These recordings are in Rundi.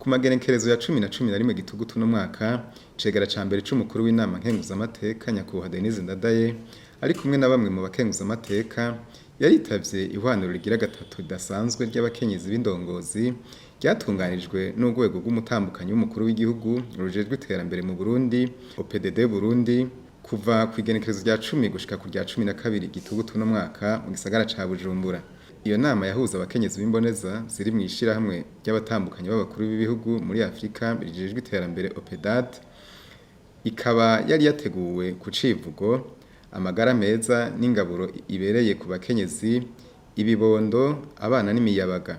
Ku magenekerezo ya 10 na 11 Gitugutu no mwaka, cegera ca mbere c'umukuru w'inama nkenguzamateka, nyakubahwa Denise Ndadaye, ari kumwe na bamwe mu bakenguzamateka, yaritavye ihwaniro rigira gatatu ridasanzwe ry'abakenyezi b'indongozi ryatunganijwe n'urwego rw'umutambukanyi w'umukuru w'igihugu rujejwe iterambere mu Burundi, OPDD Burundi, kuva ku igenekerezo rya 10 gushika ku rya 12 Gitugutu no mwaka mu gisagara ca Bujumbura. Iyo nama yahuza abakenyezi b'imboneza ziri mu ishirahamwe ry'abatambukanyi b'abakuru b'ibihugu muri Afrika rijejwe iterambere, OPEDAD, ikaba yari yateguwe ku civugo "Amagara meza n'ingaburo ibereye ku bakenyezi, ibibondo, abana n'imiyabaga".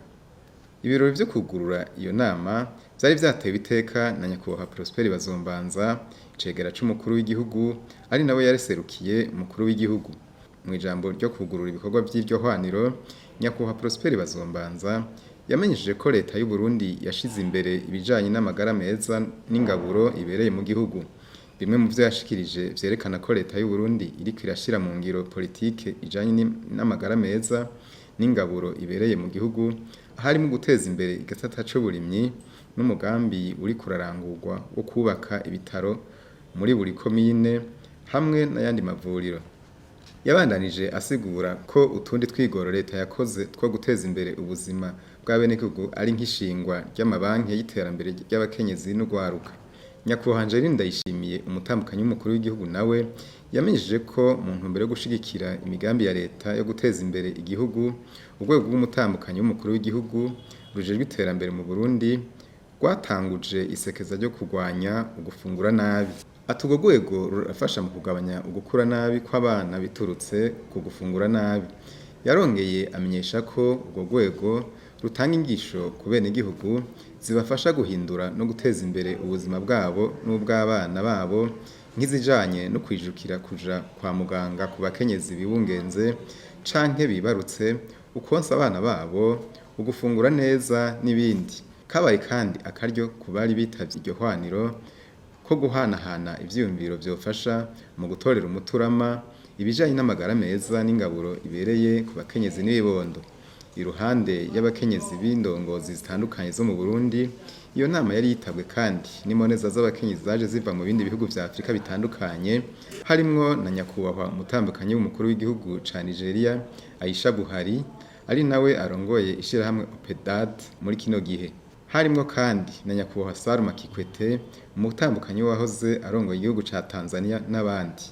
Ibirori vyo kugurura iyo nama vyari vyatewe iteka na nyakubahwa Prosper Bazombanza, icegera c'umukuru w'igihugu, ari nawe yareserukiye umukuru w'igihugu. Mu ijambo ryo kugurura ibikorwa vy'iryo hwaniro, nyakubahwa Prosper Bazombanza yamenyesheje ko leta y'u Burundi yashize imbere ibijanye n'amagara meza n'ingaburo ibereye mu gihugu. Bimwe mu vyo yashikirije vyerekana ko leta y'u Burundi iriko irashira mu ngiro politike ijanye n'amagara meza n'ingaburo ibereye mu gihugu, harimo guteza imbere igisata c'uburimyi n'umugambi uri kurarangurwa wo kubaka ibitaro muri buri komine hamwe n'ayandi mavuriro. Yabandanije asigura ko utundi twigoro leta yakoze two guteza imbere ubuzima bw'abenegihugu ari nk'ishingwa ry'amabanki y'iterambere ry'abakenyezi n'urwaruka. Nyakubahwa Angeline Ndayishimiye, umutambukanyi w'umukuru w'igihugu, nawe yamenyesheje ko mu ntumbero yo gushigikira imigambi ya leta yo guteza imbere igihugu, urwego rw'umutambukanyi w'umukuru w'igihugu rujejwe iterambere mu Burundi rwatanguje isekeza ryo kurwanya ugufungura nabi. Ati urwo rwego rurafasha mu kugabanya ugukura nabi kw'abana biturutse ku gufungura nabi. Yarongeye amenyesha ko urwo rwego rutanga inyigisho ku benegihugu zibafasha guhindura no guteza imbere ubuzima bwabo n'ubw'abana babo, nk'izijanye no kwijukira kuja kwa muganga ku bakenyezi bibungenze canke bibarutse, ukonsa abana babo, ugufungura neza n'ibindi. Kabaye kandi akaryo ku bari bitavye iryo hwaniro ko guhanahana ivyiyumviro vyofasha mu gutorera umuturama ibijanye n'amagara meza n'ingaburo ibereye ku bakenyezi n'ibibondo. Iruhande y'abakenyezi b'indongozi zitandukanye zo mu Burundi, iyo nama yari yitabwe kandi n'imboneza z'abakenyezi zaje ziva mu bindi bihugu vya Afrika bitandukanye, harimwo na nyakubahwa umutambukanyi w'umukuru w'igihugu ca Nigeria, Aisha Buhari, ari nawe arongoye ishirahamwe OPEDAD muri kino gihe. Harimwo kandi na nyakubahwa Salma Kikwete, umutambukanyi wahoze arongoye igihugu ca Tanzania, n'abandi.